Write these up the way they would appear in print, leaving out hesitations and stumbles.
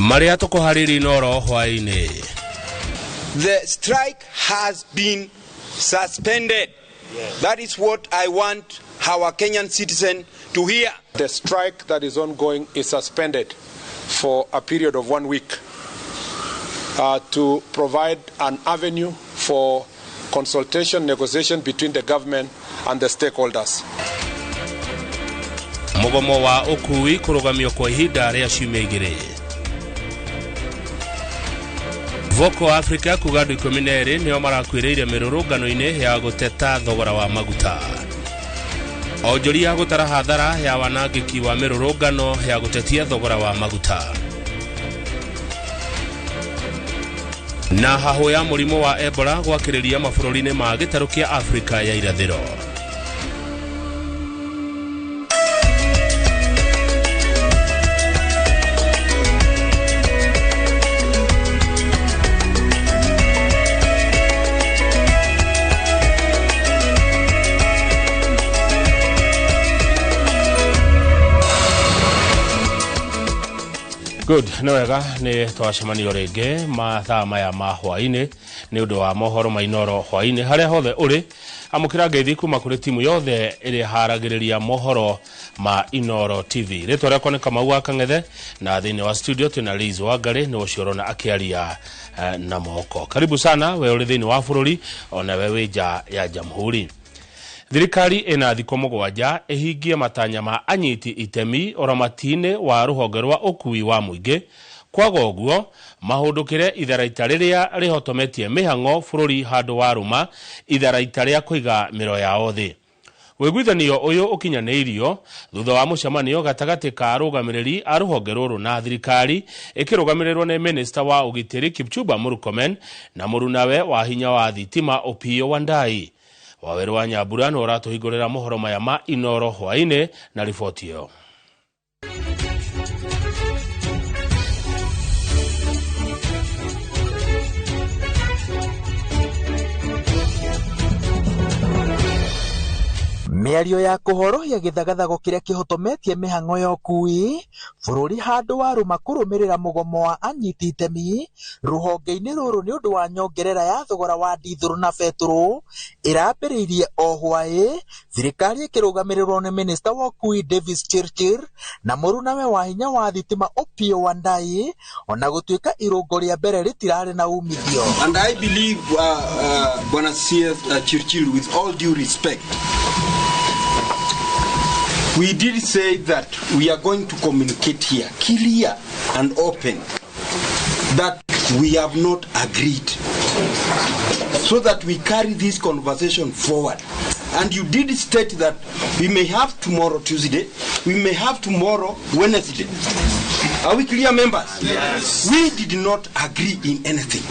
Marĩa tũkũharĩria Inooro hwaĩ-inĩ. The strike has been suspended. Yes. That is what I want our Kenyan citizen to hear. The strike that is ongoing is suspended for a period of 1 week to provide an avenue for consultation, negotiation between the government and the stakeholders. Mũgomo wa ũkui kũrũgamio kwa ihinda rĩa ciumia igĩrĩ. Voco Africa kuga andũ 12 nĩo marakuĩrĩire mĩrũrũngano-inĩ ya gũteta thogora wa maguta. Onjoria gũtara hathara ya wanangĩki wa mĩrũrũngano ya gũtetia thogora wa maguta. Na hahũ ya mũrimũ wa Ebola gwakĩrĩria mabũrũri-inĩ ma gĩtarũ kĩa Afrika ya irathĩro. Good, nĩ wega nĩ twacemanio rĩngĩ mathaa maya ma hwaĩ-inĩ nĩ ũndũ wa mohoro ma Inooro hwaĩ-inĩ harĩa hothe ũrĩ. Amũkĩra ngeithi kuma kũrĩ timu yothe ĩrĩa ĩharagĩrĩria mohoro ma Inooro TV. Rĩtwa rĩakwa nĩ Kamau wa Kang'ethe na thĩinĩ wa studio twĩna Liz Wangari nĩ ũcio ũrona akĩaria na moko. Karibu sana we ũrĩ thĩinĩ wa bũrũri ona we wĩ nja ya jamhuri. Thirikari ĩna thikũ mũgwanja ĩhingie matanya ma anyiti itemi ũramati-inĩ wa rũhonge rwa ũkui wa mũingĩ. Kwaga ũguo mahũndũkĩre itharaita rĩrĩa rĩhotometie mĩhang'o bũrũri handũ wa rũma itharaita rĩa kũiga mĩro yao thĩ. Wĩguithanio ũyũ ũkinyanĩirio thutha wa mũcemanio gatagatĩ ka arũgamĩrĩri a rũhonge rũrũ na thirikari ĩkĩrũgamĩrĩrwo nĩ minista wa ũgitĩri Kipchumba Murkomen na mũrunawe wa hinya wa thitima Opiyo Wandayi. Waweru wa Nyambura nĩ ũratũhingũrĩra mohoro maya ma Inooro hwaĩ-inĩ na riboti ĩyo. Mĩario ya kũhorohia gĩthagathago kĩrĩa kĩhotometie mĩhang'o ya ũkui bũrũri handũ wa rũma kũrũmĩrĩra mũgomo wa anyiti itemi rũhonge-inĩ rũrũ nĩ ũndũ wa nyongerera ya thogora wa ndithũrũ na betũrũ ĩrambĩrĩirie o hwaĩ thirikari ĩkĩrũgamĩrĩrwo nĩ minista wa ũkui Davis Chirchir na mũrunawe wa hinya wa thitima Opiyo Wandayi ona gũtuĩka irũngo rĩa mbere rĩtirarĩ na umithio. And I believe Bwana CS Chirchir, with all due respect, we did say that we are going to communicate here, clear and open, that we have not agreed, so that we carry this conversation forward. And you did state that we may have tomorrow Tuesday, we may have tomorrow Wednesday. Are we clear, members? Yes. We did not agree in anything.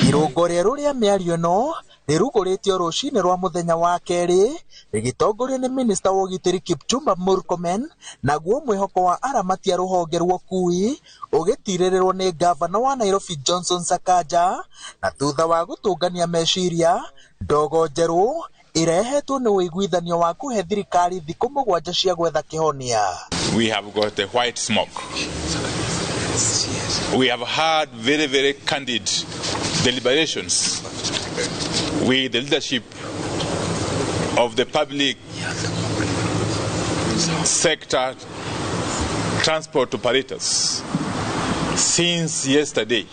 Irũngo rĩerũ rĩa mĩario ĩno rĩrugũrĩtio rũcinĩ rwa mũthenya wa kerĩ rĩgĩtongorio nĩ minista wa ũgitĩri Kipchumba Murkomen naguo mwĩhoko wa aramati a rũhonge rwa ũkui ũgĩtirĩrĩrwo nĩ ngavana wa Nairobi Johnson Sakaja na thutha wa gũtũngania meciria ndogo njerũ ĩrehetwo nĩ ũiguithanio wa kũhe thirikari thikũ mũgwanja cia gwetha kĩhonia. We have got the white smoke. We have had very, very candid deliberations with the leadership of the public sector transport operators since yesterday.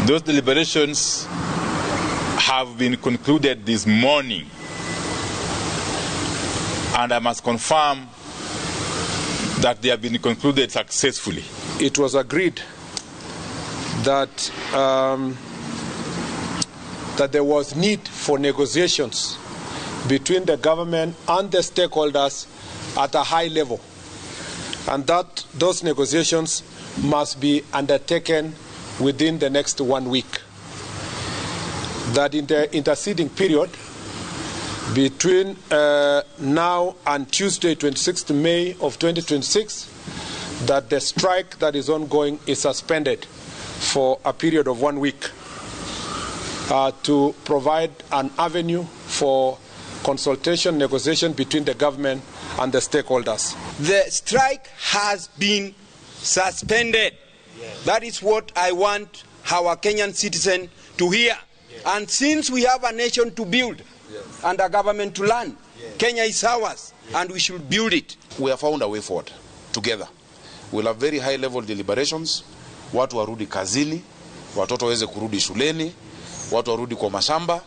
Those deliberations have been concluded this morning, and I must confirm that they have been concluded successfully. It was agreed that that there was need for negotiations between the government and the stakeholders at a high level, and that those negotiations must be undertaken within the next 1 week. That in the interceding period between now and Tuesday, 26th May of 2026, that the strike that is ongoing is suspended for a period of 1 week to provide an avenue for consultation, negotiation between the government and the stakeholders. The strike has been suspended. Yes. That is what I want our Kenyan citizen to hear. Yes. And since we have a nation to build, yes, and a government to learn, yes, Kenya is ours, yes, and we should build it. We have found a way forward together. We'll have very high level deliberations. Watu warudi kazini, watoto waweze kurudi shuleni, watu warudi kwa mashamba.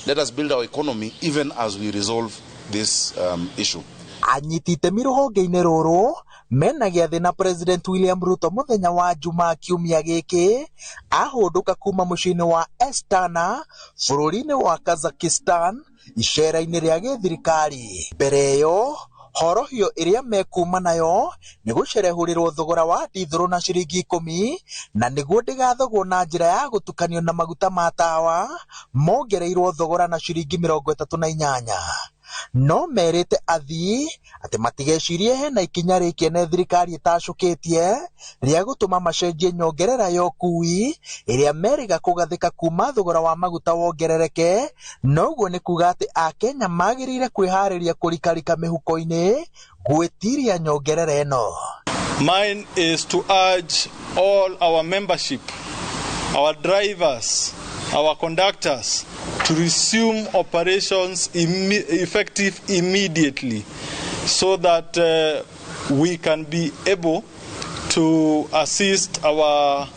Let us build our economy even as we resolve this issue. Anyiti itemi rũhonge-inĩ rũrũ mena gĩathĩ na President William Ruto mũthenya wa Jumaa kiumia gĩkĩ ahũndũka kuma mũciĩ-inĩ wa Astana bũrũri-inĩ wa Kazakhstan icera-inĩ rĩa gĩthirikari. Mbere ĩyo horohio ĩrĩa mekuma nayo nĩ gũcerehũrĩrwo thogora wa ndithũrũ na ciringi 10 na nĩguo ndĩgathogwo na njĩra ya gũtukanio na maguta ma tawa mongereirwo thogora na ciringi 38. No merĩte athii atĩ matigecirie hena ikinya rĩkĩene thirikari ĩtacũkĩtie rĩa gũtũma macenjie nyongerera ya ũkui ĩrĩa merĩga kũgathĩka kuma thogora wa maguta wongerereke. Noguo nĩ kuga atĩ akenya magĩrĩire kwĩharĩria kũrikarika mĩhuko-inĩ gwĩtiria nyongerera ĩno. Mine is to urge all our membership, our drivers, our conductors to resume operations effective immediately so that we can be able to assist our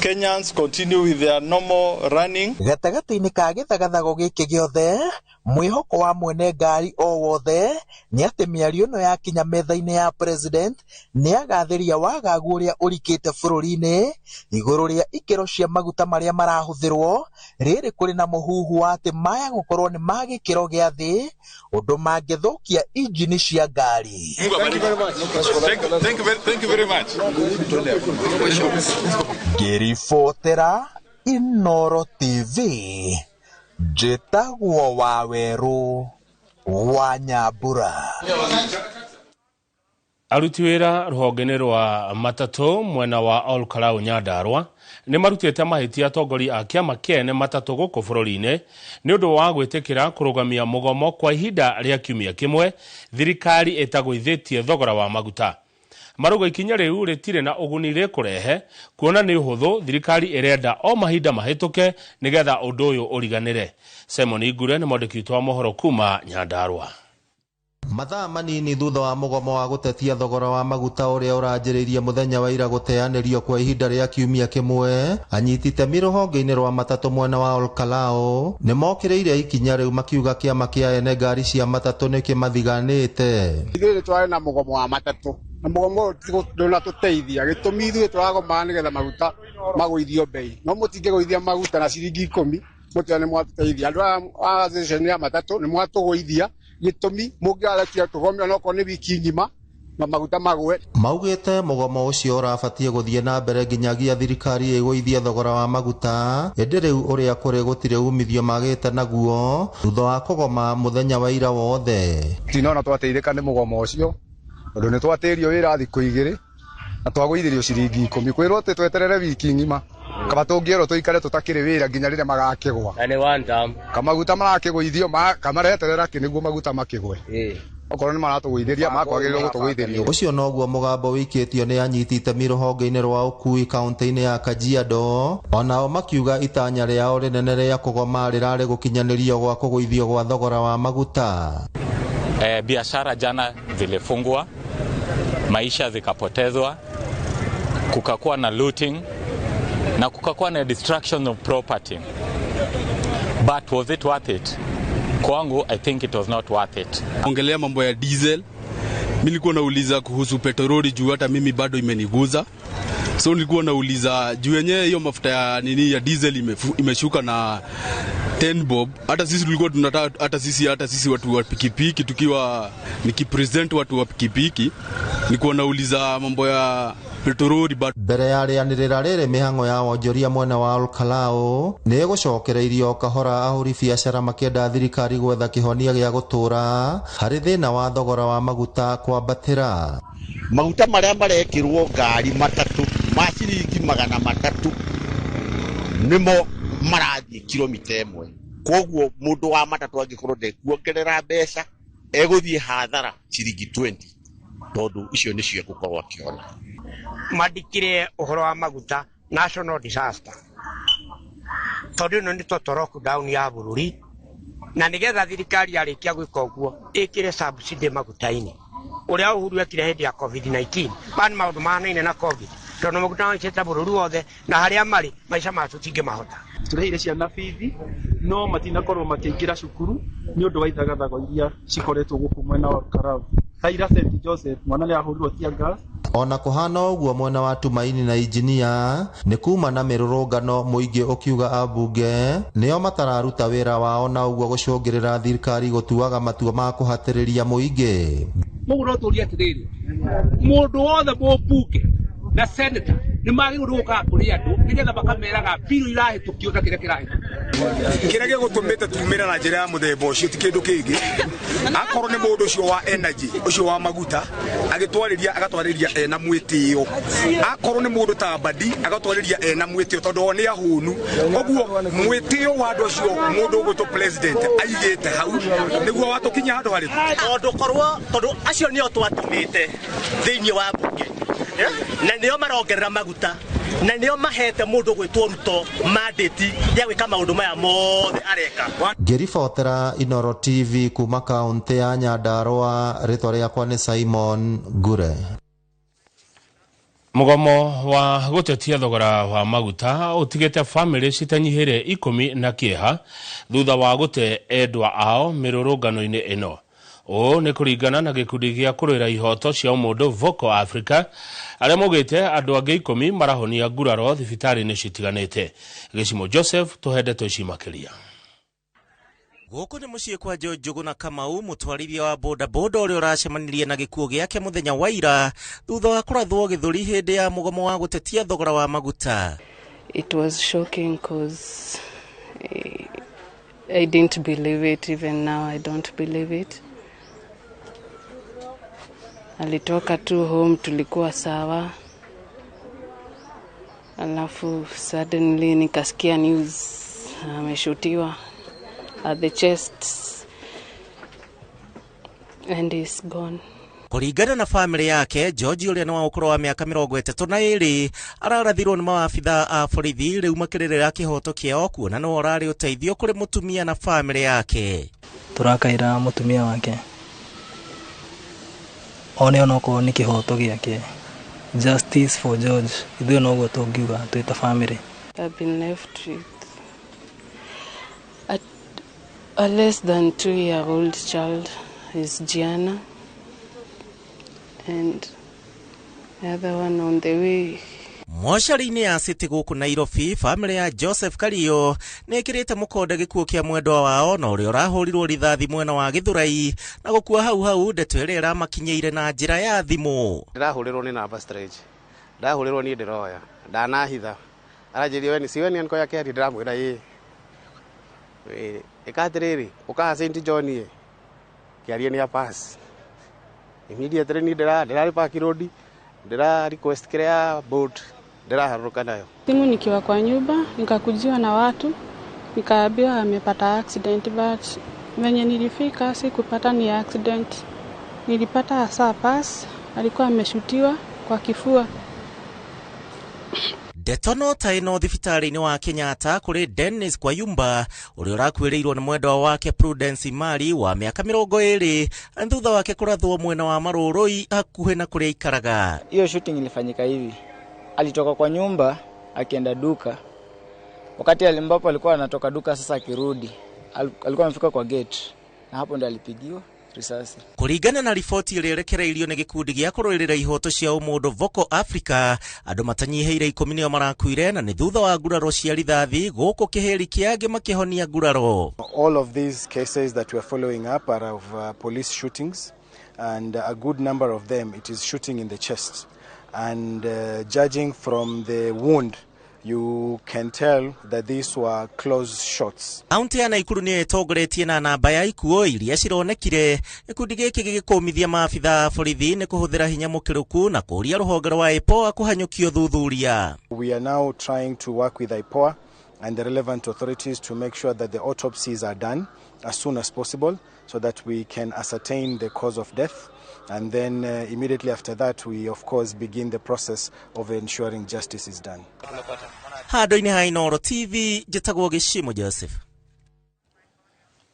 Kenyans continue with their normal running. Gatagatĩ-inĩ ka gĩthagathago gĩkĩ gĩothe mwĩhoko wa mwene ngari o wothe nĩ atĩ mĩario ĩno yakinya metha-inĩ ya president nĩ agathĩria wagagu ũrĩa ũrikĩte bũrũri-inĩ igũrũ rĩa ikĩro cia maguta marĩa marahũthĩrwo rĩrĩ kũrĩ na mũhuhu wa atĩ maya gũkorwo nĩ ma gĩkĩro gĩa thĩ ũndũ mangĩthũkia injini cia ngari. Thank you very much. Ngĩribotera Inooro TV njĩtagwo Wawerũ wa Nyambura. Aruti wĩra rũhonge-inĩ rwa matatũ mwena wa Olkalau Nyandarua nĩ marutĩte mahĩtia atongoria a kĩama kĩene matatũ gũkũ bũrũri-inĩ nĩ ũndũ wa gwĩtĩkĩra kũrũgamia mũgomo kwa ihinda rĩa kiumia kĩmwe thirikari ĩtagũithĩtie thogora wa maguta. Marauga ikinya rĩu rĩtirĩ na ũguni rĩkũrehe kuona nĩ ũhũthũ thirikari ĩrenda o mahinda mahĩtũke nĩgetha ũndũ ũyũ ũriganĩre. Simon Ngure nĩ mwandĩki witũ wa mohoro kuma Nyandarua. Mathaa manini thutha wa mũgomo wa gũtetia thogora wa maguta ũrĩa ũranjĩrĩirie mũthenya wa ira gũteanĩrio kwa ihinda rĩa kiumia kĩmwe, anyiti itemi rũhonge-inĩ rwa matatũ mwena wa Olkalau nĩ mokĩrĩire ikinya rĩu makiuga kĩama kĩa ene ngari cia matatũ nĩ kĩmathiganĩte. Ithuĩ nĩ twarĩ na mũgomo wa matatũ na mũgomo ũyũ ndũnatũteithia gĩtũmi ithuĩ tũragoma nĩgetha maguta magũithio bei no mũtingĩgũithia maguta na ciringi 10 mũtiga nĩ mwatũteithia. Andũ aya a association ya matatũ nĩ mwatũgũithia gĩtũmi mũngĩarekia tũgome onokorwo nĩ wiki ng'ima na maguta magwe. Maugĩte mũgomo ũcio ũrabatiĩ gũthiĩ na mbere nginyagia thirikari ĩgũithie thogora wa maguta ĩndĩ rĩu ũrĩa kũrĩ gũtirĩ umithio magĩte naguo thutha wa kũgoma mũthenya wa ira wothe. Tinona twateithĩka nĩ mũgomo ũcio tondũ nĩ twatĩrio wĩra thikũ 2 na twagũithirio ciringi 10 kwĩrwo atĩ tweterere wiki ng'ima kaba tũngĩerwo tũikare tũtakĩrĩ wĩra nginya rĩrĩa magakĩgwa na nĩ one time kamaguta marakĩgũithio kamareterera kĩ nĩguo maguta makĩgwe okorwo nĩ maratũgũithĩria makwagĩrĩirwo gũtũgũithĩrio. Ũcio noguo mũgambo wĩikĩtio nĩ anyiti itemi rũhonge-inĩ rwa ũkui kaunti-inĩ ya Kajiado onao makiuga itanya rĩao rĩnene rĩa kũgoma rĩrarĩ gũkinyanĩrio gwa kũgũithio gwa thogora wa maguta. Biashara jana zilifungwa, maisha zikapotezwa, kukakuwa na looting na kukakuwa na destruction of property. But was it worth it? Kwangu, I think it was not worth it. Ongelea mambo ya diesel, mimi nilikuwa nauliza kuhusu petroli juu hata mimi bado imeniguza. So nilikuwa nauliza juu yenyewe hiyo mafuta ya nini ya diesel imeshuka na 10 bob. Hata sisi tulikuwa tunataka hata sisi watu wa pikipiki tukiwa nikipresent watu wa pikipiki nilikuwa nauliza mambo ya petroli. Mbere ya rĩanĩrĩra rĩrĩ mĩhang'o ya wonjoria mwena wa Olkalau nĩ ĩgũcokereirio kahora ahũri biacara makĩenda thirikari gwetha kĩhonia gĩa gũtũra harĩ thĩna wa thogora wa maguta kwambatĩra. Maguta marĩa marekĩrwo ngari matatũ ma ciringi 300 nĩmo marathiĩ kilomita 1. Koguo mundu wa matatu angikorwo ndekuongerera mbeca eguthie hathara ciringi 20 tondu icio nicio egukorwo akiona. Mandikire uhoro wa maguta national disaster tondu ino ni total lockdown ya bururi na nigetha thirikari yarikia gwika uguo ikire subsidy maguta-ini uria Uhuru ekire hindi ya COVID-19 mani maundu mahanaine na COVID tondu maguta maicite bururi wothe na haria mari maica ma tutingimahota. Tureheire ciana bithi no matinakorwo makiingira cukuru ni undu wa ithagathago iria cikoretwo guku mwena wa Karau. Taira St Joseph mwana ni ahurirwo tear gas. Ona kuhana ũguo mwena wa Tumaini na Injinia nĩ kuma na mĩrũrũngano mũingĩ ũkiuga ambunge nĩo matararuta wĩra wao na ũguo gũcũngĩrĩra thirikari gũtuaga matua ma kũhatĩrĩria mũingĩ. Mũguo no tũrie atĩrĩrĩ, mũndũ wothe mũmbunge na senator nĩ magĩrĩirwo nĩ gũkaga kũrĩ andũ nĩgetha makameraga biũ irahĩtũkio na kĩrĩa kĩrahĩtũkio. Kĩrĩa gĩgũtũmĩte tumĩre na njĩra ya mũthemba ũcio ti kĩndũ kĩngĩ, akorwo nĩ mũndũ ũcio wa energy ũcio wa maguta agĩtwarĩria agatwarĩria ena mwĩtĩo, akorwo nĩ mũndũ ta Mbadi agatwarĩria ena mwĩtĩo tondũ o nĩ ahũnu. Ũguo mwĩtĩo wa andũ acio mũndũ ũgwĩtwo president aigĩte hau nĩguo watũkinyia handũ harĩkũ, tondũ korwo tondũ acio nĩo twatũmĩte thĩinĩ wa mbunge na nĩo marongerera maguta na nĩo mahete mũndũ gwĩtwo Ruto mandate ya gwĩka maũndũ maya mothe areka. Ngĩribotera Inoro TV kuma kaunti ya Nyandarua, rĩtwa rĩakwa nĩ Simon Ngure. Mũgomo wa gũtetia thogora wa maguta ũtigĩte bamĩrĩ citanyihĩre 10 na kĩeha thutha wa gũte endwa ao mĩrũrũngano-inĩ ĩno. Ũũ nĩ kũringana na gĩkundi gĩa kũrũĩra ihoto cia ũmũndũ Vocal Africa arĩa maugĩte andũ angĩ 10 marahonia nguraro thibitarĩ-inĩ citiganĩte. Gĩcimo Joseph tũhe ndeto ici makĩria. Gũkũ nĩ mũciĩ kwa George Njuguna Kamau, mũtwarithia wa bodaboda ũrĩa ũracemanirie na gĩkuũ gĩake mũthenya wa ira thutha wa kũrathwo gĩthũri hĩndĩ ya mũgomo wa gũtetia thogora wa maguta. It was shocking cause I didn't believe it, even now I don't believe it. Alitoka tu home, tulikuwa sawa. Alafu suddenly nikasikia news ameshutiwa at the chest and he's gone. Kũringana na famĩlĩ yake, George ũrĩa nĩ wa ũkũrũ wa mĩaka 32 ararathirwo nĩ mawabitha a borithi rĩu makĩrĩrĩra kĩhoto kĩao kuona nĩwe ũrarĩ ũteithio kũrĩ mũtumia na famĩlĩ yake. Tũrakaĩra mũtumia wake one onokorwo nĩ kĩhoto gĩake. Justice for George, ithuĩ noguo tũngiuga twĩ ta family. I've been left with a less than 2-year-old child is Gianna, and the other one on the way. Mocarĩ-inĩ ya City gũkũ Nairobi, famĩlĩ ya Joseph Kario nĩ ĩkĩrĩte mũkonde gĩkuũ kĩa mwendwa wao na ũrĩa ũrahũrirwo rithathi mwena wa Gĩthũrai na gũkua hau hau ndeto ĩrĩa ĩramakinyĩire na njĩra ya thimũ. Ndĩrahũrĩrwo nĩ namba strange, ndahũrĩrwo niĩ ndĩroya ndanahitha, aranjĩria we nĩ siwe ni anko yake ati ndĩramwĩra ĩĩ ĩka atĩrĩrĩ ũkaha St John ĩ kĩarie nĩ a pass immediately niĩ ndĩrarĩ park road ndĩra request kĩrĩa boat ndĩraharũrũka nayo. Simu nikiwa kwa nyumba nikakujiwa na watu nikaambiwa amepata accident, but venye nilifika sikupata ni accident, nilipata hasa pass, alikuwa ameshutiwa kwa kifua. Ndeto no ta ĩno thibitarĩ-inĩ wa Kenyatta kũrĩ Dennis Kwayumba ũrĩa ũrakuĩrĩirwo nĩ mwendwa wake Prudence Imari wa mĩaka 20 thutha wake kũrathwo mwena wa Marũrũi hakuhĩ na kũrĩa aikaraga. Hiyo shooting ilifanyika hivi, alitoka kwa nyumba akienda duka. Wakati ambapo alikuwa anatoka duka sasa akirudi, alikuwa amefika kwa gate na hapo ndo alipigiwa risasi. Kũringana na riboti ĩrĩa ĩrekereirio nĩ gĩkundi gĩa kũrũĩrĩra ihoto cia ũmũndũ Vocal Africa, andũ matanyihĩire 10 nĩo marakuire na nĩ thutha wa nguraro cia rithathi gũkũ kĩhĩri kĩangĩ makĩhonia nguraro. All of these cases that we are following up are of police shootings, and a good number of them it is shooting in the chest, and judging from the wound you can tell that these were close shots. Kaunti ya Nakuru nĩyo ĩtongoretie na namba ya ikuũ iria cironekire. Gĩkundi gĩkĩ gĩgĩkũmithia maabitha a borithi nĩ kũhũthĩra hinya mũkĩrũku na kũũria rũhonge rwa IPOA kũhanyũkia ũthuthuria. We are now trying to work with IPOA and the relevant authorities to make sure that the autopsies are done as soon as possible so that we can ascertain the cause of death. And then immediately after that, we of course begin the process of ensuring justice is done. Handũ-inĩ ha Inooro TV njĩtagwo Gĩcimo Joseph.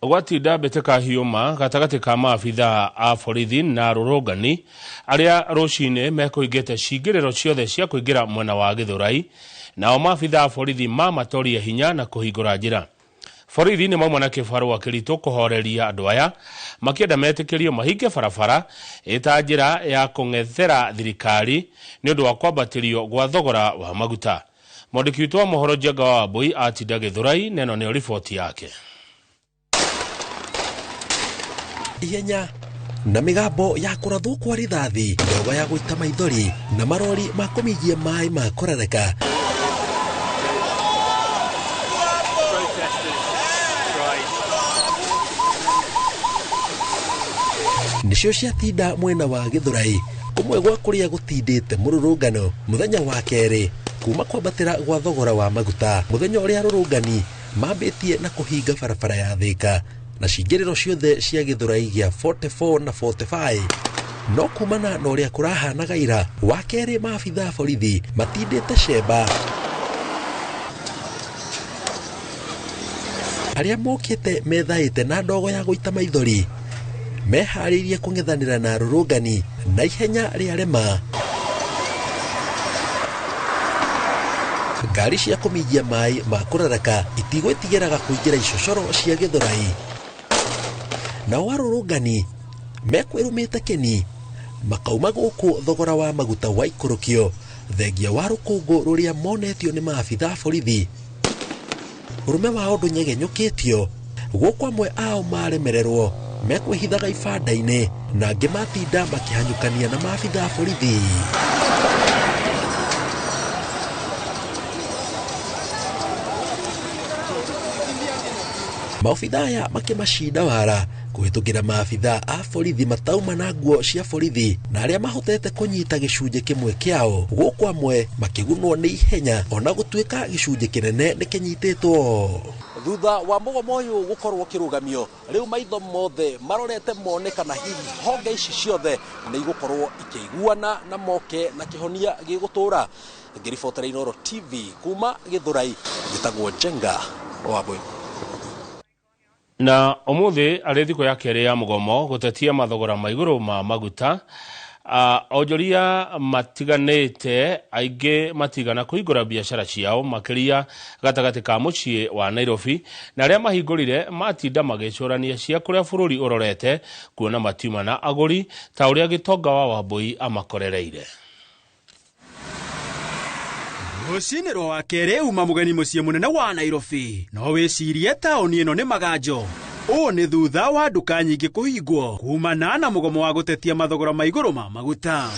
Gwatinda mbĩtĩka hiũma gatagatĩ ka maabithaa a borithi na arũrũngani arĩa rũcinĩ mekũingĩte cingĩrĩro ciothe cia kũingĩra mwena wa Gĩthũrai, nao maabithaa a borithi mamatorie hinya na kũhingũra njĩra. Borithi nĩ mauma na kĩbarũa kĩritũ kũhoreria andũ aya makĩenda metĩkĩrio mahinge barabara ĩta njĩra ya kũng'ethera thirikari nĩ ũndũ wa kwambatĩrio gwa thogora wa maguta. Mwandĩki witũ wa mohoro Njenga wa Wambui atinda Gĩthũrai na ĩno nĩyo riboti yake. Ihenya na migambo ya kũrathwo kwa rithathi, ndogo ya gũita maithori na marori ma kũminjia maĩ ma kũrereka. Nĩcio ciatinda mwena wa Gĩthũrai kũmwe gwa kũrĩa gũtindĩte mũrũrũngano mũthenya wa kerĩ kuma kwambatĩra gwa thogora wa maguta, mũthenya ũrĩa arũrũngani mambĩtie na kũhinga barabara ya Thĩka na cingĩrĩro ciothe cia Gĩthũrai gĩa 44 na 45. No kumana na ũrĩa kũrahanaga ira wa kerĩ, maabithaa borithi matindĩte cemba arĩa mokĩte methaĩte na ndogo ya gũita maithori meharĩirie kũng'ethanĩra na arũrũngani na ihenya rĩa rema. Ngari cia kũminjia maĩ ma kũraraka itigwĩtigĩraga kũingĩra icocoro cia Gĩthũrai, nao arũrũngani mekwĩrũmĩte kĩni makauma gũkũ thogora wa maguta waikũrũkio thengia wa rũkũngũ rũrĩa monetio nĩ maabithaa borithi. Ũrũme wao ndũnyegenyũkĩtio gũkũ amwe ao maremererwo mekwĩhithaga ibanda-inĩ na angĩ matinda makĩhanyũkania na maabithaa borithi. Maobithaa aya makĩmacinda wara kũhĩtũkĩra maabithaa a borithi matauma na nguo cia borithi na arĩa mahotete kũnyita gĩcunjĩ kĩmwe kĩao, gũkũ amwe makĩgunwo nĩ ihenya ona gũtuĩka gĩcunjĩ kĩnene nĩ kĩnyitĩtwo. Thutha wa mũgomo ũyũ gũkorwo ũkĩrũgamio, rĩu maitho mothe marorete mone kana hihi honge ici ciothe nĩ igũkorwo ikĩiguana na moke na kĩhonia gĩgũtũra. Ngĩribotera Inooro TV kuma Gĩthũrai, njĩtagwo Njenga Wambui. Na ũmũthĩ arĩ thikũ ya kerĩ ya mũgomo gũtetia mathogora ma igũrũ ma maguta, onjoria matiganĩte aingĩ matigana kũhingũra biacara ciao makĩria gatagatĩ ka mũciĩ wa Nairobi, na arĩa mahingũrire matinda magĩcũrania cia kũrĩa bũrũri ũrorete kuona matiuma na agũri ta ũrĩa Gĩtonga wa Wambui amakorereire. Rũcinĩ rwa wakerĩ uma mũgeni mũciĩ mũnene wa Nairobi no wĩcirie taũni ĩno nĩ maganjo. Ũũ nĩ thutha wa nduka nyingĩ kũhingwo kumana na mũgomo wa gũtetia mathogora ma igũrũ ma maguta.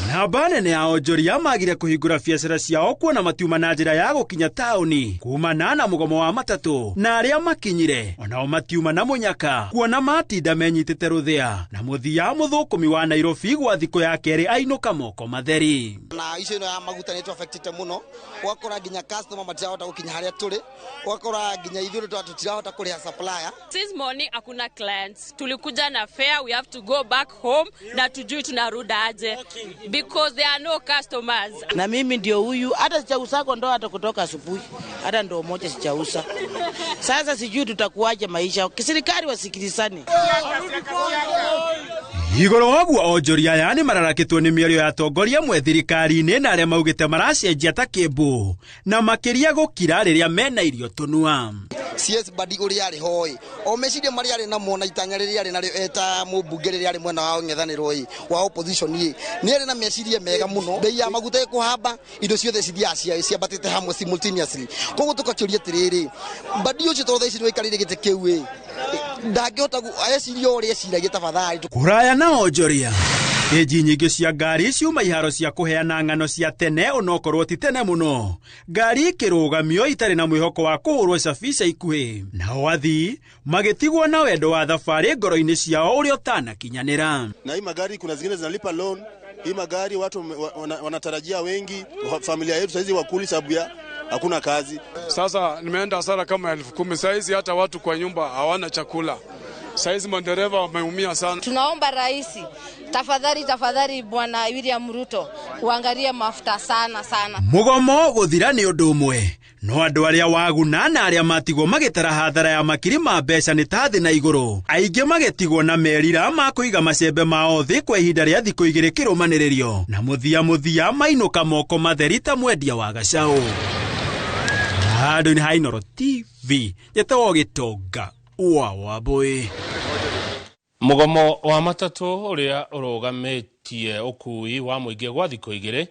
Namba nene ya onjoria magire kũhingũra biacara ciao kuona matiuma na njĩra ya gũkinya taũni kumana na mũgomo wa matatũ, na arĩa makinyire onao matiuma na mũnyaka kuona matinda menyitĩte rũthĩa na mũthia mũthũkũmi wa Nairobi gwa thikũ ya kerĩ ainũka moko matheri. Na issue ĩno ya maguta nĩ ĩtũ-affectĩte mũno, ũgakora nginya customer matirahota gũkinya harĩa tũrĩ, ũgakora nginya ithuĩ tũtirahota kũrĩha supplier. Since morning hakuna clients, tulikuja na fare, we have to go back home na tujui tunarudi aje because there are no customers. Na mimi ndio huyu, hata sijauza ndo hata kutoka asubuhi, hata ndo moja sijauza. Sasa sijui tutakuaje maisha. Serikali wasikilizane. Igũrũ woguo onjoria aya nĩ mararakĩtwo nĩ mĩario ya atongoria amwe thirikari-inĩ na arĩa maugĩte maracenjia ta kĩmbu na makĩria gũkira rĩrĩa mena irio tũnua. CS Badi ũrĩa arĩ ho ĩ, o meciria marĩa arĩ namo na itanya rĩrĩa arĩ narĩo eta mũmbunge rĩrĩa arĩ mwena wa ng'ethanĩro ĩ wa opposition ĩ, nĩ arĩ na meciria mega mũno. Bei ya maguta ĩkũhamba, indo ciothe cithiaga ciambatĩte hamwe simultaneously. Koguo tũgakĩũria atĩrĩrĩ, Badi ũcio tondũ thaa ici nĩwaikarĩire gĩtĩ kĩu ĩ, ndangĩhota eciria ũrĩa eciragia tafadhali. Kũraya na onjoria Ĩnji nyingĩ cia ngari ciuma iharo cia kũheana ng'ano cia tene onokorwo ti tene mũno, ngari ikĩrũgamio itarĩ na mwĩhoko wa kũhũrwo cabica ikuhĩ, nao athii magĩtigwo na wendo wa thabarĩ ngoro-inĩ ciao ũrĩa ũtanakinyanĩra. Na hii magari kuna zingine zinalipa loan, hii magari watu wanatarajia wengi, familia yetu saizi wakuli sababu ya Hakuna kazi. Sasa nimeenda hasara kama 10,000. Saizi hata watu kwa nyumba hawana chakula. Saizi madereva wameumia sana. Tunaomba rais, tafadhali tafadhali Bwana William Ruto, uangalie mafuta sana sana. Mugomo guthira ni undu umwe no andu aria waguna na aria matigwo magitara hathara ya makiri ma mbeca ni ta thi na iguru aingi magitigwo na merira ma kuiga macembe mao thi kwa ihinda ria thiku igiri kirumaniririo na muthia muthia mainuka moko matheri ta mwendia wa gacau. Handu-ini ha Inooro TV njetagwo Gitonga wa Wambui. Mugomo wa matatu uria urugamĩtie ũkuui wa mũingĩ gwa thikũ igĩrĩ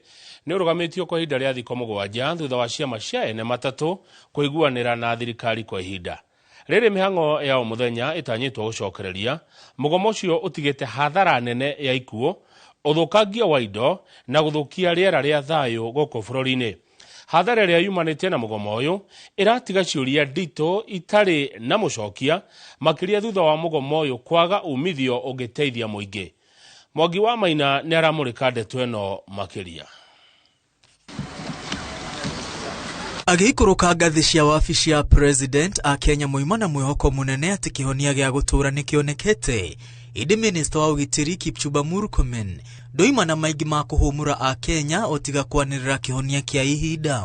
nĩ ũrũgamĩtio kwa ihinda rĩa thikũ 7 thutha wa ciama cia ene matatũ kũiguanĩra na thirikari kwa ihinda rĩrĩ. Mĩhang'o ya o mũthenya ĩtanyĩtwo gũcokereria. Mũgomo ũcio ũtigĩte hathara nene ya ikuũ, ũthũkangia wa indo na gũthũkia rĩera rĩa thayũ gũkũ bũrũri-inĩ. Hathara ĩrĩa yumanĩte na mũgomo ũyũ ĩratiga ciũria nditũ itarĩ na mũcokia, makĩria thutha wa mũgomo ũyũ kwaga umithio ũngĩteithia mũingĩ. Mwangi wa Maina nĩ aramũrĩka ndeto ĩno makĩria. Agĩikũrũka ngathĩ cia wabici ya president a Kenya moima na mwĩhoko mũnene atĩ kĩhonia gĩa gũtũũra nĩkĩonekete. Ĩndĩ minista wa ũgitĩri Kipchumba Murkomen ndoima na maingĩ ma kũhũmũra a Kenya otiga kwanĩrĩra kĩhonia kĩa ihinda.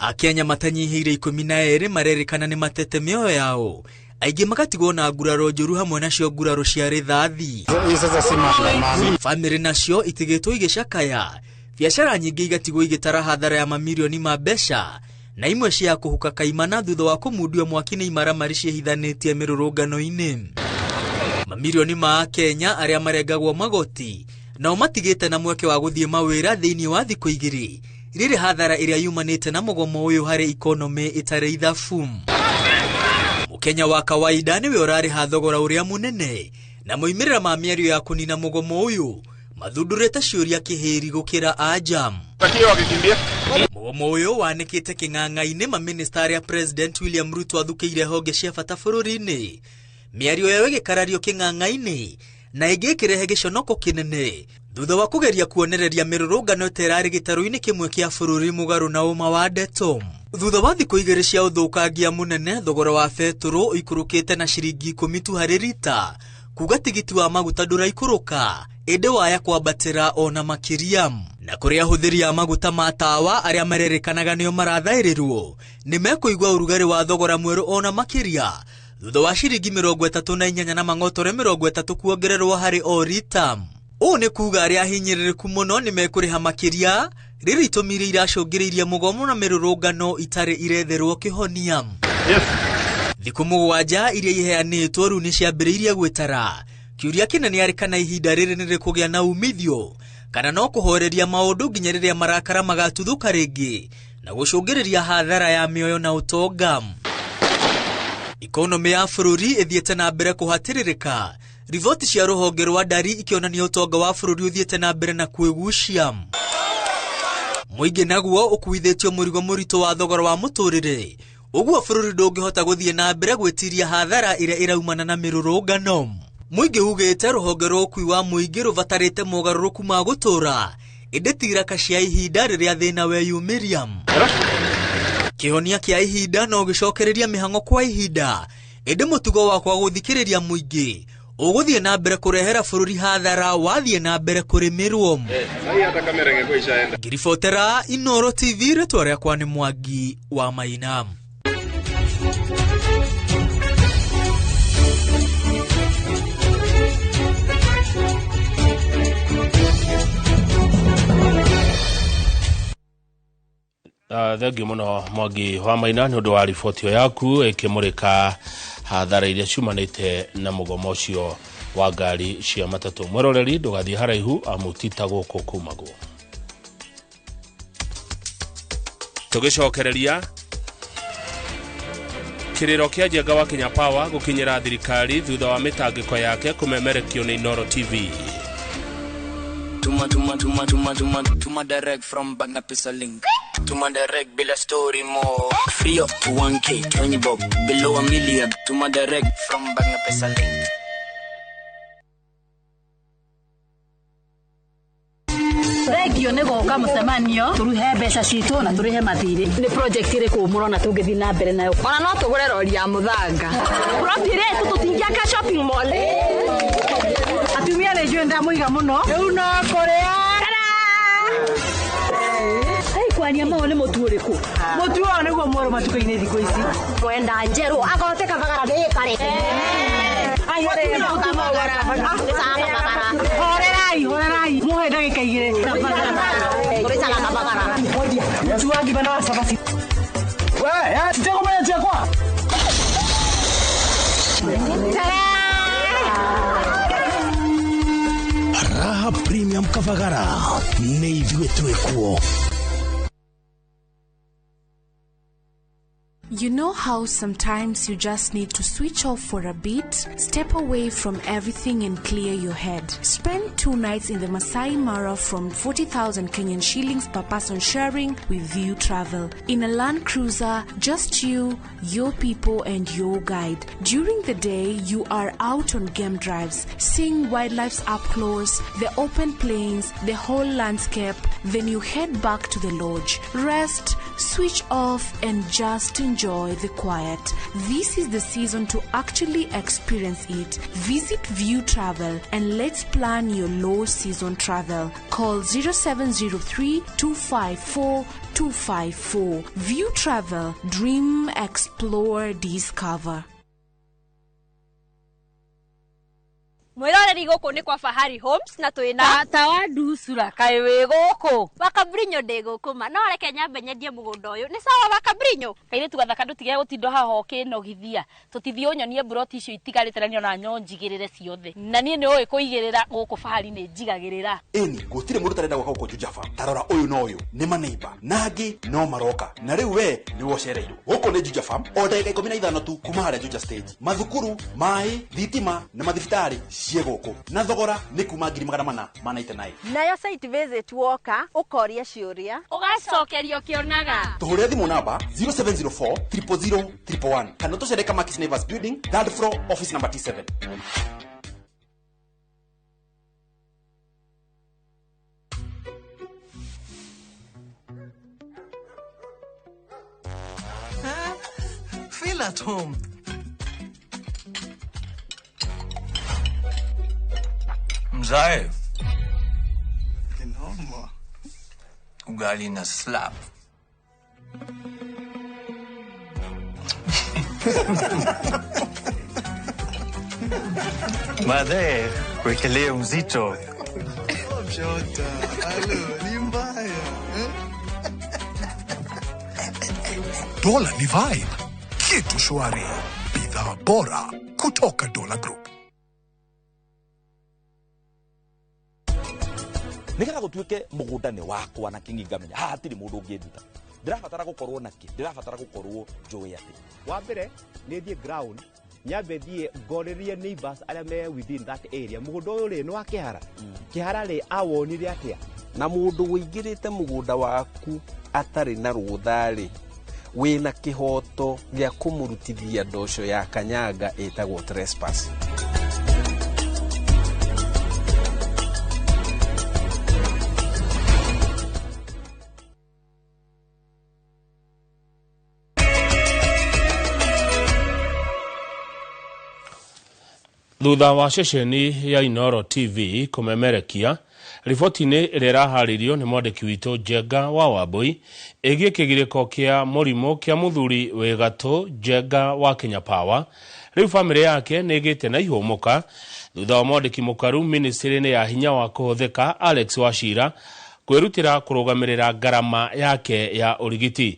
A Kenya matanyihĩire 12 marerĩkana nĩ matete mĩoyo yao, aingĩ magatigwo na nguraro njũru hamwe nacio nguraro cia rithathi. Bamĩrĩ nacio itigĩtwo igĩcakaya, biacara nyingĩ igatigwo igĩtara hathara ya mamirioni ma mbeca na imwe cia kũhuka kaimana thutha wa kũmundio mwaki nĩ imaramari ciĩhithanĩtie mĩrũrũngano-inĩ. Mamirioni ma Kenya arĩa marengagwo magoti nao matigĩte na mweke wa gũthiĩ mawĩra thĩinĩ wa thikũ igĩrĩ rĩrĩ hathara ĩrĩa yumanĩte na mũgomo ũyũ harĩ ikonomĩ ĩtarĩ ithabu. Mũkenya wa kawaida nĩwe ũrarĩha thogora ũrĩa mũnene na moimĩrĩra ma mĩario ya kũnina mũgomo ũyũ mathundũrĩte ciũria kĩhĩri gũkĩra ajam. Mũgomo ũyũ wanĩkĩte kĩng'ang'a-inĩ mamĩnĩsta arĩa President William Ruto athukĩire honge cia bata bũrũri-inĩ, mĩario yao ĩgĩkarario kĩng'ang'a-inĩ na ĩngĩ ĩkĩrehe gĩconoko kĩnene thutha wa kũgeria kuonereria mĩrũrũngano ta ĩrarĩ gĩtarũ-inĩ kĩmwe kĩa bũrũri mũgarũ na ũma wa ndeto. Thutha wa thikũ igĩrĩ cia ũthũkangia mũnene, thogora wa betũrũ ũikũrũkĩte na ciringi 10 tu harĩ rita, kuga tigiti wa maguta ndũraikũrũka ĩndĩ waya kwambatĩra ona makĩria. Na kũrĩ ahũthĩri a maguta ma tawa arĩa marerĩkanaga nĩo marathaĩrĩrwo nĩ mekũigua ũrugarĩ wa thogora mwerũ ona makĩria thutha wa ciringi 38 na mang'otore 30 kuongererwo harĩ o rita. Ũũ nĩ kuga arĩa ahinyĩrĩrĩku mũno nĩ mekũrĩha makĩria rĩrĩ itũmi iria iracũngĩrĩirie mũgomo na mĩrũrũngano itarĩ iretherwo kĩhonia. Thikũ 7 iria iheanĩtwo rĩu nĩ ciambĩrĩirie gwĩtara. Kĩũria kĩnene arĩ kana ihinda rĩrĩ nĩ rĩkũgĩa na umithio kana no kũhoreria maũndũ nginya rĩrĩa marakara magatuthũka rĩngĩ na gũcũngĩrĩria hathara ya mĩoyo na ũtonga. Ikonomĩ ya bũrũri ĩthiĩte na mbere kũhatĩrĩrĩka, riboti cia rũhonge rwa ndari ikĩonania ũtonga wa bũrũri ũthiĩte na mbere na kwĩgucia. Mũingĩ naguo ũkuithĩtio mũrigo mũritũ wa thogora wa mũtũrĩre, ũguo bũrũri ndũngĩhota gũthiĩ na mbere gwĩtiria hathara ĩrĩa ĩraumana na mĩrũrũngano. Mũingĩ ugĩte rũhonge rwa ũkui wa mũingĩ rũbatarĩte mogarũrũku ma gũtũũra ĩndĩ ti iraka cia ihinda rĩrĩa thĩna weyumĩria. Kĩhonia kĩa ihinda no gĩcokereria mĩhang'o kwa ihinda, ĩndĩ mũtugo wakwa gũthikĩrĩria mũingĩ ũgũthiĩ na mbere kũrehera bũrũri hathara wathiĩ na mbere kũrĩmĩrwo. Ngiribotera Inooro TV, rĩtwa rĩakwa nĩ Mwangi wa Maina. Thengiũ mũno Mwangi wa Maina nĩ ũndũ wa riboti ĩyo yaku ĩkĩmũrĩka hathara iria ciumanĩte na mũgomo ũcio wa ngari cia matatũ. Mwĩroreri ndũgathiĩ haraihu amu ti ta gũkũ kumagwo. Tũgĩcokereria kĩrĩro kĩa Njenga wa Kenya Power gũkinyĩra thirikari thutha wa mĩtangĩko yake kũmemerekio nĩ Inooro TV. Tuma tuma tuma tuma tuma tuma direct from Banga Pesa link. Tuma direct bila story more. Free up to 1K, 20 bob, below a million. Tuma direct from Banga Pesa link. Thengio nĩ gũka mũcemanio tũruhe mbeca citũ na tũrĩhe mathirĩ. Nĩ project ĩrĩkũ mũrona tũngĩthiĩ na mbere nayo? Ona no tũgũre rori ya mũthanga. Plot ĩrĩa tũtingĩaka shopping mall. Atumia nĩ njũĩ ndamũiga mũno. Rĩu no kũrĩa. Kwania mau nĩ mũtu ũrĩkũ? Mũtu ũyũ nĩguo mwerũ matuka-inĩ thikũ ici. Mwenda njerũ agote kabagara gĩkare. Horerai, horerai. Muhe ndagĩka igĩrĩ. Mũtu wa ngima na wa cabaci. We, titegũmenya ciakwa. Raha Premium Kavagara nĩ ithuĩ twĩ kuo. You know how sometimes you just need to switch off for a bit, step away from everything and clear your head. Spend 2 nights in the Masai Mara from 40,000 Kenyan shillings per person sharing with View Travel. In a Land Cruiser, just you, your people and your guide. During the day, you are out on game drives, seeing wildlife up close, the open plains, the whole landscape. Then you head back to the lodge. Rest, switch off and just enjoy the quiet. This is the season to actually experience it. Visit View Travel and let's plan your low season travel. Call 0703 254 254. View Travel. Dream, explore, discover. Mwiroreri gũkũ nĩ kwa Fahari Homes na twĩna tata wa nducura kaĩ wĩ gũkũ Wakabrinyo ndĩ gũkũ ma no reke nyambe nyendie mũgũnda ũyũ nĩ sawa Wakabrinyo. Kairĩtu gathaka ndũtige gũtinda haha ũkĩnogithia tũtithiĩ ũnyonie mburoti icio itigarĩte na niona nyo njigĩrĩre ciothe na niĩ nĩ ũĩ kũigĩrĩra gũkũ Fahari nĩ njigagĩrĩra. Ĩni gũtirĩ mũndũ ũtarenda gwaka gũkũ Juja Farm. Ta rora ũyũ na ũyũ nĩ maneiba na angĩ no maroka na rĩu we nĩwe ũcereirwo. Gũkũ nĩ Juja Farm o ndagĩka 15 tu kuma harĩa Juja stage. Mathukuru, maĩ, thitima na mathibitarĩ ciĩ gũkũ na thogora nĩ kuma 499. Nayo site visit woka ũkoria ciũria ũgacokerio ũkĩonaga. Tũhũrĩre thimũ namba 0704 000 111 kana tũcere Kamakis Neighbors Building, third floor, office number T7. Feel at home. Mzae. Kinoma. Ugali na slap. Madhe, wekelee mzito. Mshota, alo, ni mbaya. Dola ni vibe. Kitu shwari. Bidhaa bora kutoka Dola Group. Nigetha gutuike mugunda ni wakwa na kingi ngamenya haha hatiri mundu unginduta ndirabatara gukorwo na ki ndirabatara gukorwo njui ati wa mbere ni thie ground nyambe thie ngorĩrie neighbors arĩa me within that area mũgũnda ũyũ rĩ nĩ wa kĩhara kĩhara rĩ awonire atĩa na mũndũ wĩingĩrĩte mũgũnda waku atarĩ na rũtha rĩ wĩna kĩhoto gĩa kũmũrutithia ndoco ya kanyanga ĩtagwo trespass. Thutha wa ceceni ya Inoro TV kũmemerekia riboti-inĩ ĩrĩa ĩraharĩirio nĩ mwandĩki witũ Njenga wa Wambui ĩgiĩ kĩgirĩko kĩa mũrimũ kĩa mũthuri wĩ gatũ Njenga wa Kenya Power, rĩu bamĩrĩ yake nĩ ĩgĩte na ihũmũka thutha wa mwandĩki mũkaru ministry-inĩ ya hinya wa kũhũthĩka Alex Wachira kwĩrutĩra kũrũgamĩrĩra ngarama yake ya ũrigiti.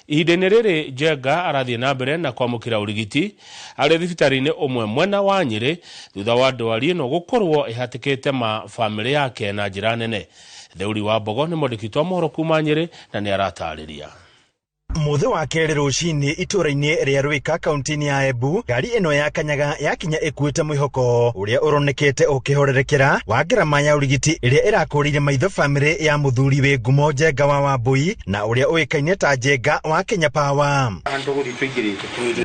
Ihinda-inĩ rĩrĩ Njenga arathiĩ na mbere na kwamũkĩra ũrigiti arĩ thibitarĩ-inĩ ũmwe mwena wa Nyĩrĩ thutha wa ndwari ĩno gũkorwo ĩhatĩkĩte ma bamĩrĩ yake na njĩra nene. Theuri wa Mbogo nĩ mwandĩki witũ wa mohoro kuma Nyĩrĩ na nĩ aratarĩria. Mũthĩ wa kerĩ rũcinĩ itũũra-inĩ rĩa Rwĩka kaunti-inĩ ya Embu, ngari ĩno ya Kanyaga yakinya ĩkuĩte mwĩhoko ũrĩa ũronekete ũkĩhorerekera wa ngarama ya ũrigiti ĩrĩa ĩrakũrĩire maitho bamĩrĩ ya mũthuri wĩ ngumo Njenga wa Wambui na ũrĩa ũĩkaine ta Njenga wa Kenya Power.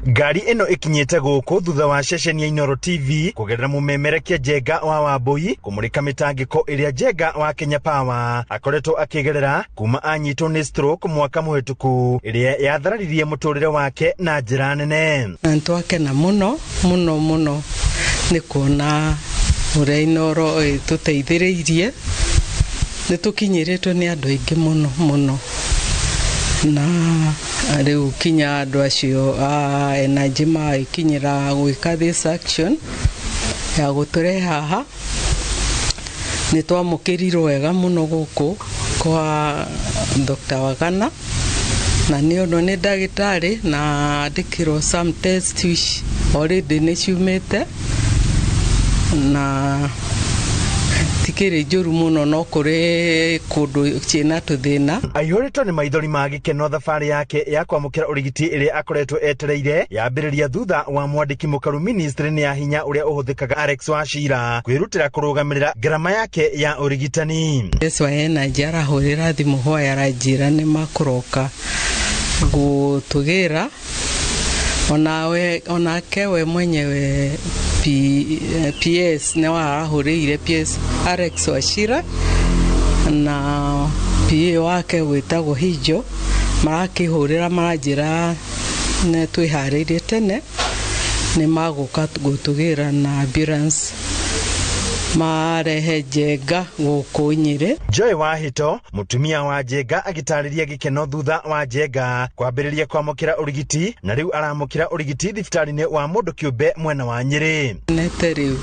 Ngari ĩno ĩkinyĩte gũkũ thutha wa ceceni ya Inooro TV kũgerera mũmemerekia Njenga wa Wambui kũmũrĩka mĩtangĩko ĩrĩa Njenga wa Kenya Power akoretwo akĩgerera kuma anyitwo nĩ stroke mwaka mũhĩtũku ĩrĩa yathararirie mũtũrĩre wake na njĩra nene. Na nĩtwakena mũno mũno mũno nĩ kuona ũrĩa Inooro ĩtũteithĩrĩirie. Nĩ tũkinyĩrĩtwo nĩ andũ aingĩ mũno mũno, na rĩu kinya andũ acio a Energy magĩkinyĩra gwĩka this action ya gũtũrehe haha. Nĩ twamũkĩrirwo wega mũno gũkũ kwa Dr. Wagana, na nĩ ũndũ nĩ ndagĩtarĩ na andĩkĩrwo some test which already nĩ ciumĩte na tikĩrĩ njũru mũno, no kũrĩ kũndũ ciĩna tũthĩna. Aihũrĩtwo nĩ maithori ma gĩkeno thabarĩ yake ya kwamũkĩra ũrigiti ĩrĩa akoretwo etereire yambĩrĩria thutha wa mwandĩki mũkaru ministry-inĩ ya hinya ũrĩa ũhũthĩkaga Alex Wachira kwĩrutĩra kũrũgamĩrĩra ngarama yake ya ũrigitani. Yesu wa Energy arahũrĩra thimũ hwaĩ aranjĩra nĩ makũroka gũtũgĩra, onake we mwenyewe PS nĩ arahũrĩire PS Alex Wachira na PA wake wĩtagwo Hijo, marakĩhũrĩra maranjĩra nĩ twĩharĩirie tene nĩ magũka gũtũgĩra na ambulance marehe Njenga gũkũ Nyĩrĩ. Joy Wahito mũtumia wa Njenga agĩtarĩria gĩkeno thutha wa Njenga kwambĩrĩria kwamũkĩra ũrigiti na rĩu aramũkĩra ũrigiti thibitarĩ-inĩ wa mũndũ kĩũmbe mwena wa Nyĩrĩ. Nete rĩu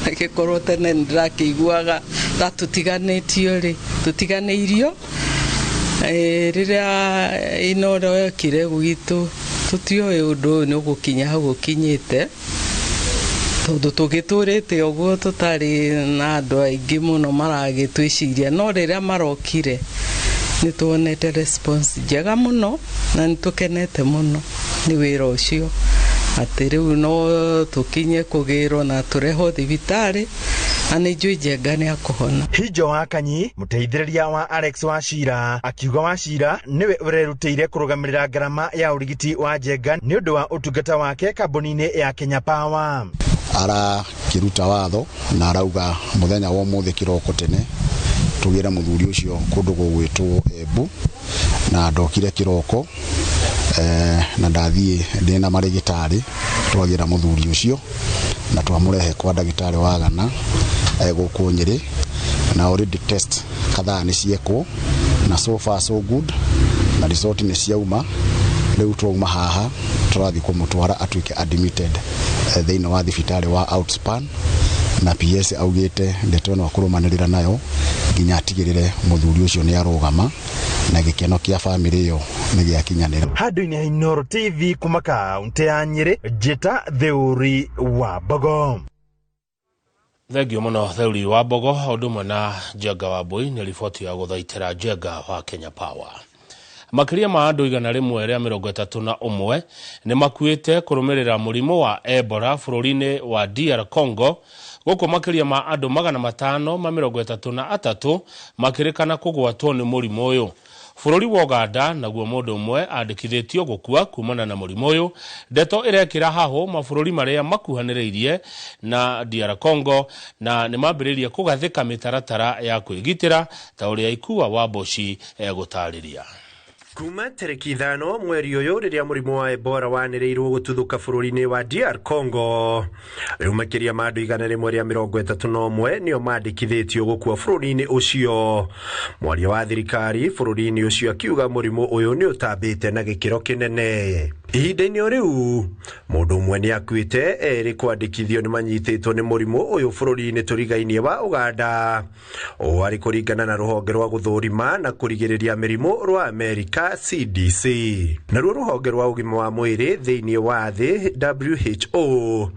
agĩkorwo tene nĩndĩrakĩiguaga ta tũtiganĩtio rĩ, tũtiganĩirio. Rĩrĩa Inooro yokire gwitũ tũtiũĩ ũndũ ũyũ nĩ ũgũkinya hau ũkinyĩte, tondũ tũgĩtũrĩte ũguo tũtarĩ na andũ aingĩ mũno maragĩtwĩciria, no rĩrĩa marokire nĩ tuonete response njega mũno na nĩ tũkenete mũno nĩ wĩra ũcio, atĩ rĩu no tũkinye kũgĩrwo na tũrehwo thibitarĩ na nĩ njũĩ Njenga nĩ akũhona. Hijo wa Kanyi mũteithĩrĩria wa Alex Wachira akiuga Wachira nĩwe ũrerutĩire kũrũgamĩrĩra ngarama ya ũrigiti wa Njenga nĩ ũndũ wa ũtungata wake kambuni-inĩ ya Kenya Power. Arakĩruta watho na arauga mũthenya wa ũmũthĩ kĩroko tene tũgĩre mũthuri ũcio kũndũ gũgwĩtwo Embu, na ndokire kĩroko na ndathiĩ ndĩna marĩgĩtarĩ twagĩra mũthuri ũcio na twamũrehe kwa ndagĩtarĩ wa Gana gũkũ Nyĩrĩ, na already test kadhaa nĩ ciekwo na so far so good, na result nĩ ciauma. Rĩu twauma haha tũrathiĩ kũmũtwara atuĩke admitted thĩinĩ wa thibitarĩ wa Outspan, na PS augĩte ndeto ĩno akũrũmanĩrĩra nayo nginya atigĩrĩre mũthuri ũcio nĩ arũgama na gĩkeno kĩa bamĩrĩ ĩyo nĩ gĩakinyanĩra. Handũ-inĩ ha Inooro TV kuma kaunti ya Nyĩrĩ, Njĩta Theuri wa Mbogo. Thengio mũno Theuri wa Mbogo ũndũ ũmwe na Njenga wa Mbui nĩ riboti ya gũthaitĩra Njenga wa Kenya Power. Makĩria ma andũ 131 nĩ makuĩte kũrũmĩrĩra mũrimũ wa Ebola bũrũri-inĩ wa DR Congo, gũkũ makĩria ma andũ 533 makĩrĩkana kũgwatwo nĩ mũrimũ ũyũ. Bũrũri wa Uganda naguo mũndũ ũmwe andĩkithĩtio gũkua kumana na mũrimũ ũyũ. Ndeto ĩrekĩra hahũ mabũrũri marĩa makuhanĩrĩirie na DR Congo na nĩ mambĩrĩirie kũgathĩka mĩtaratara ya kwĩgitĩra ta ũrĩa Ikua wa Mboci egũtarĩria. Kuma tarĩki 5 mweri ũyũ rĩrĩa mũrimũ wa Ebola wanĩrĩirwo gũtuthũka bũrũri-inĩ wa DR Congo, rĩu makĩria ma andũ 131 nĩo mandĩkithĩtio gũkua bũrũri-inĩ ũcio. Mwaria wa thirikari bũrũri-inĩ ũcio akiuga mũrimũ ũyũ nĩ ũtambĩte na gĩkĩro kĩnene. Ihinda-inĩ o rĩu mũndũ ũmwe nĩ akuĩte, erĩ kwandĩkithio nĩ manyitĩtwo nĩ mũrimũ ũyũ bũrũri-inĩ tũrigainie wa Uganda. Ũũ arĩ kũringana na rũhonge rwa gũthũrima na kũrigĩrĩria mĩrimũ rwa Amerika CDC. Naruo rũhonge rwa ũgima wa mwĩrĩ thĩinĩ wa thĩ WHO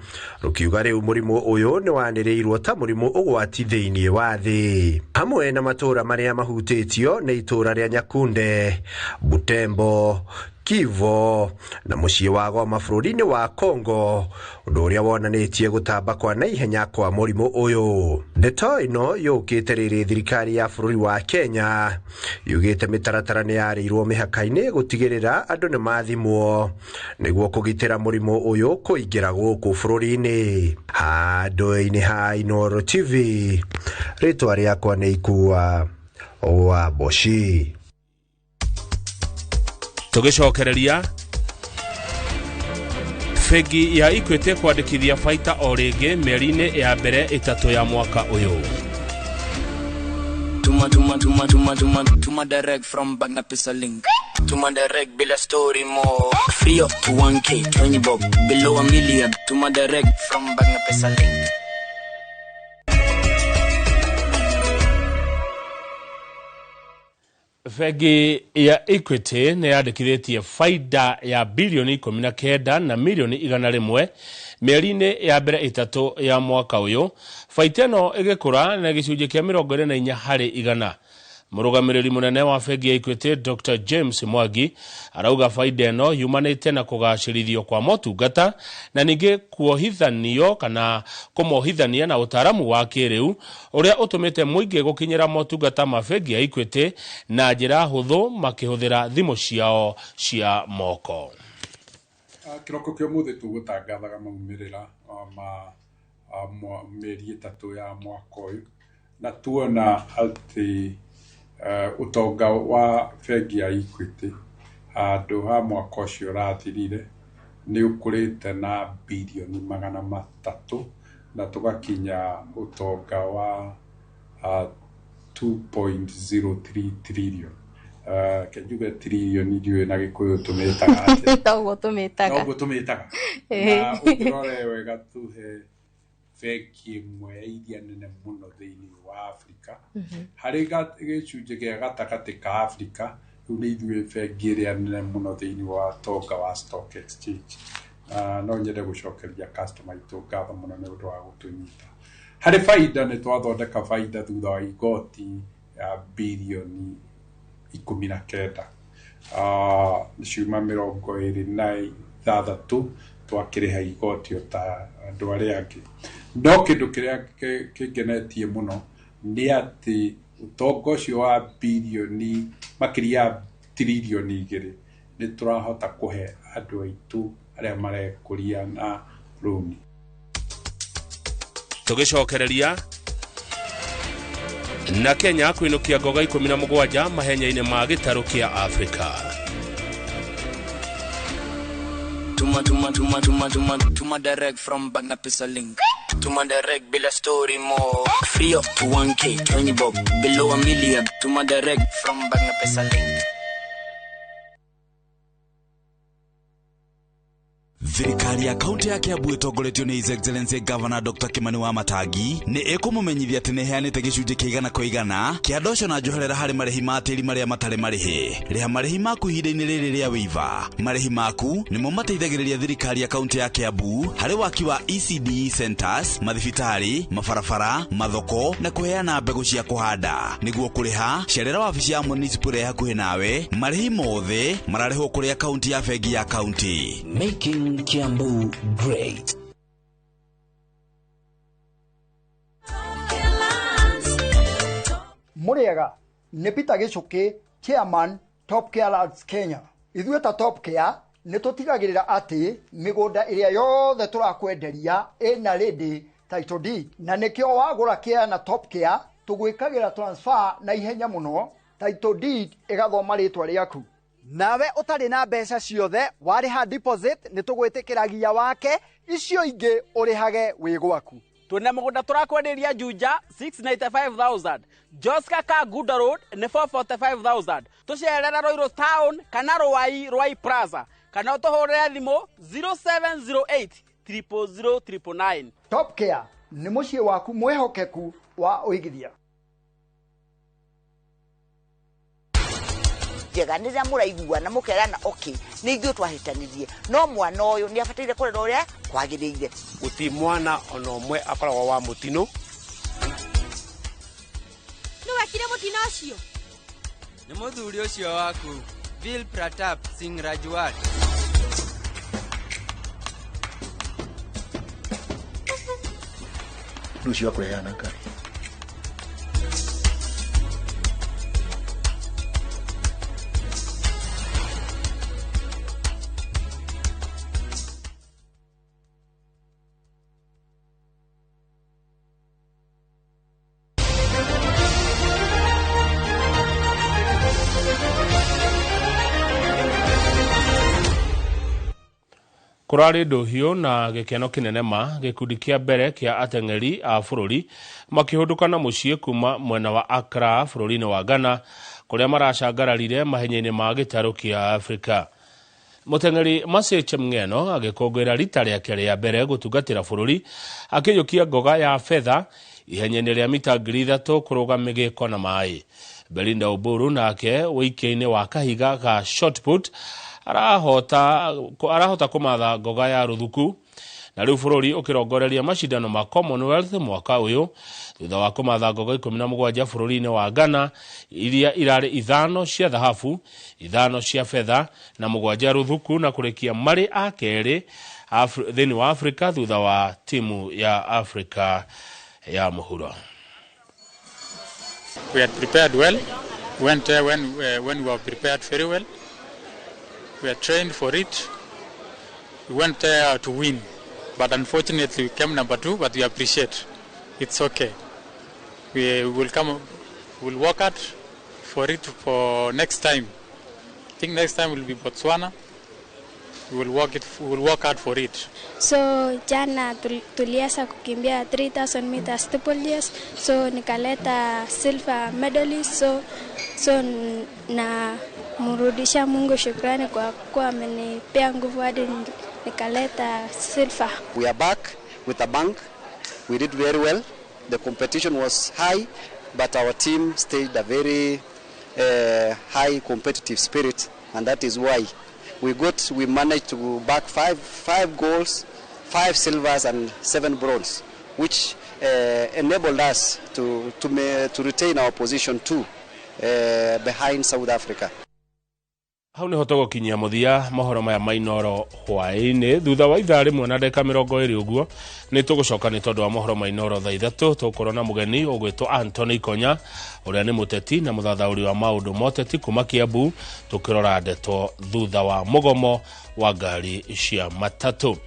rũkiuga rĩu mũrimũ ũyũ nĩ wanĩrĩirwo ta mũrimũ ũgwati thĩinĩ wa thĩ. Amwe na matũũra marĩa mahutĩtio nĩ itũũra rĩa Nyakunde, Butembo, Kivu na mũciĩ wa Goma bũrũri-inĩ wa Congo, ũndũ ũrĩa wonanĩtie gũtamba kwa naihenya kwa mũrimũ ũyũ. Ndeto ĩno yũkĩte rĩrĩ thirikari ya bũrũri wa Kenya yugĩte mĩtaratara nĩ yarĩirwo mĩhaka-inĩ gũtigĩrĩra andũ nĩ mathimwo nĩguo kũgitĩra mũrimũ ũyũ kũingĩra gũkũ bũrũri-inĩ. Handũ-inĩ ha Inooro TV, rĩtwa rĩakwa nĩ Ikua wa Boshi. Tũgĩcokereria, bengi ya Equity kwandĩkithia baita o rĩngĩ mĩeri-inĩ ya mbere 3 ya mwaka ũyũ. Tuma tuma tuma tuma tuma tuma direct from Bagna Pesa link. Tuma direct bila story more. Free up to 1K, 20 bob, below a million. Tuma direct from Bagna Pesa link. Bengi ya Equity nĩ yandĩkithĩtie baida ya bilioni 19 na milioni 100 mĩeri-inĩ ya mbere 3 ya mwaka ũyũ. Baita ĩno ĩgĩkũra na gĩcunjĩ kĩa 24 harĩ igana. Mũrũgamĩrĩri mũnene wa bengi ya Equity Dr. James Mwangi arauga baida ĩno yumanĩte na kũgacĩrithio kwa motungata na ningĩ kuohithanio kana kũmohithania na ũtaaramu wa kĩrĩu ũrĩa ũtũmĩte mũingĩ gũkinyĩra motungata ma bengi ya Equity na njĩra hũthũ makĩhũthĩra thimũ ciao cia moko. Kĩroko kĩa ũmũthĩ tũgũtangathaga maumĩrĩra ma mĩeri 3 ya mwaka ũyũ, na tuona atĩ ũtonga wa bengi ya Equity handũ ha mwaka ũcio ũrathirire nĩ ũkũrĩte na bilioni 300 na tũgakinya ũtonga wa 2.03 trillion. Kenjuge trillion ndiũĩ na Gĩkũyũ tũmĩtaga atĩa. Toguo tũmĩtaga. Noguo tũmĩtaga. Na ũngĩrore wega tuhe bengi ĩmwe ya iria nene mũno thĩinĩ wa Afrika. Harĩ gĩcunjĩ gĩa gatagatĩ ka Afrika, rĩu nĩ ithuĩ bengi ĩrĩa nene mũno thĩinĩ wa tonga wa Stock Exchange. No nyende gũcokeria customer aitũ ngatho mũno nĩ ũndũ wa gũtũnyita. Harĩ baida nĩ twathondeka baida thutha wa igoti ya bilioni 19. Ciuma 26 twakĩrĩha igoti o ta andũ arĩa angĩ. No kĩndũ kĩrĩa kĩngenetie mũno nĩ atĩ ũtonga ũcio wa bilioni makĩria ya tiririoni 2 nĩ tũrahota kũhe andũ aitũ arĩa marekũria na rũni. Tũgĩcokereria, na Kenya kũinũkia ngoga 17 mahenya-inĩ ma gĩtarũ kĩa Afrika. Tuma tuma tuma tuma tuma tuma direct from Bagna Pesa link. Tuma direct bila story more. Free up to 1K, 20 bob, below a million. Tuma direct from Bagna Pesa link. Thirikari ya kaunti ya Kiambu ĩtongoretio nĩ His Excellency Governor Dr. Kimani Wamatangi nĩ ĩkũmũmenyithia atĩ nĩ ĩheanĩte gĩcunjĩ kĩa 100% kĩa ndoco na njoherera harĩ marĩhi ma tĩri marĩa matarĩ marĩhi. Rĩha marĩhi maku ihinda-inĩ rĩrĩ rĩa waiver. Marĩhi maku nĩmo mateithagĩrĩria thirikari ya kaunti ya Kiambu harĩ waki wa ECD centers, mathibitarĩ, mabarabara, mathoko na kũheana mbegũ cia kũhanda. Nĩguo kũrĩha, cerera wabici ya municipal ĩrĩa hakuhĩ nawe. Marĩhi mothe mararĩhwo kũrĩ akaunti ya bengi ya kaunti. Making Kiambu great. Muriega nĩ Peter Gichuki, chairman Top Care Lands Kenya. Ithuĩ ta Top Care nĩ tũtigagĩrĩra atĩ mĩgũnda ĩrĩa yothe tũrakwenderia ĩna ready title deed, na nĩkĩo wagũra care na Top Care tũgwĩkagĩra transfer na ihenya mũno, title deed ĩgathoma rĩtwa rĩaku. Nawe ũtarĩ na mbeca ciothe warĩha deposit nĩ tũgwĩtĩkĩragia wake, icio ingĩ ũrĩhage wĩ gwaku. Twĩna mũgũnda tũrakwenderia Juja 695,000, Joska Kaguda Road nĩ 445,000. Tũcerera Ruiru Town kana Ruai Ruai Plaza kana ũtũhũrĩre thimũ 0708 000 999. Top Care nĩ mũciĩ waku mwĩhokeku wa ũigithia. Njega nĩ rĩrĩa mũraiguana mũkerana okay nĩ ithuĩ twahĩtanirie no mwana ũyũ nĩ abataire kũrera ũrĩa kwagĩrĩire. Gũtirĩ mwana ona ũmwe akoragwo wa mũtino. No wekire mũtino ũcio? Nĩ mũthuri ũcio waku Bill Pratap Singh Rajwat. Rũciũ akũrehaga na ngari. Kũrarĩ ndũhiũ na gĩkeno kĩnene ma gĩkundi kĩa mbere kĩa ateng'eri a bũrũri makĩhũndũka na mũciĩ kuma mwena wa Accra bũrũri-inĩ wa Ghana kũrĩa maracangararire mahenya-inĩ ma gĩtarũ kĩa Afrika. Mũteng'eri Mercy Chemng'eno agĩkũngũĩra rita rĩake rĩa mbere gũtungatĩra bũrũri akĩiyũkia ngoga ya betha ihenya-inĩ rĩa mita 3000 kũrũga mĩgĩko na maĩ. Belinda Oburu nake wĩikia-inĩ wa kahiga ga shotput arahota kũmatha ngoga ya rũthuku na rĩu bũrũri ũkĩrongoreria macindano ma Commonwealth mwaka ũyũ thutha wa kũmatha ngoga 17 bũrũri-inĩ wa Ghana iria irarĩ 5 cia thahabu, 5 cia betha na 7 rũthuku na kũrĩkia marĩ a kerĩ thĩinĩ wa Afrika thutha wa timu ya Afrika ya mũhuro. We had prepared well. Went there when we were prepared very well. We are trained for it. We went there to win, but unfortunately we came number 2. But we appreciate. It's okay. We will come. We'll work out for it for next time. I think next time will be Botswana. We will work it. We will work hard for it. So jana tulianza kukimbia 3000 meters steeplechase. So nikaleta silver medalist. So na murudisha Mungu shukrani kwa kuwa amenipea nguvu hadi nikaleta silver. We are back with a bank. We did very well. The competition was high, but our team stayed a very high competitive spirit, and that is why we managed to back five goals, 5 silvers and 7 bronze, which enabled us to retain our position 2 behind South Africa. Hau niho tũgũkinyia mũthia mohoro maya ma Inooro hwaĩ-inĩ thutha wa ithaa rĩmwe na ndagĩka 20 ũguo nĩ tũgũcoka nĩ tondũ wa mohoro ma Inooro thaa 3 tũgũkorwo na mũgeni ũgwĩtwo Anthony Konya ũrĩa nĩ mũteti na mũthathaũri wa maũndũ ma ũteti kuma Kiambu tũkĩrora ndeto thutha wa mũgomo wa ngari cia matatũ.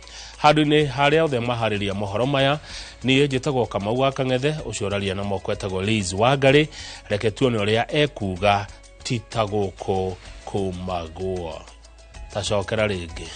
Handũ-inĩ harĩa othe maharĩria mohoro maya niĩ njĩtagwo Kamau wa Kang'ethe ũcio ũraria na moko etagwo Liz Wangari reke tuone ũrĩa ekuga ti ta gũkũ kumagwo tacokera rĩngĩ.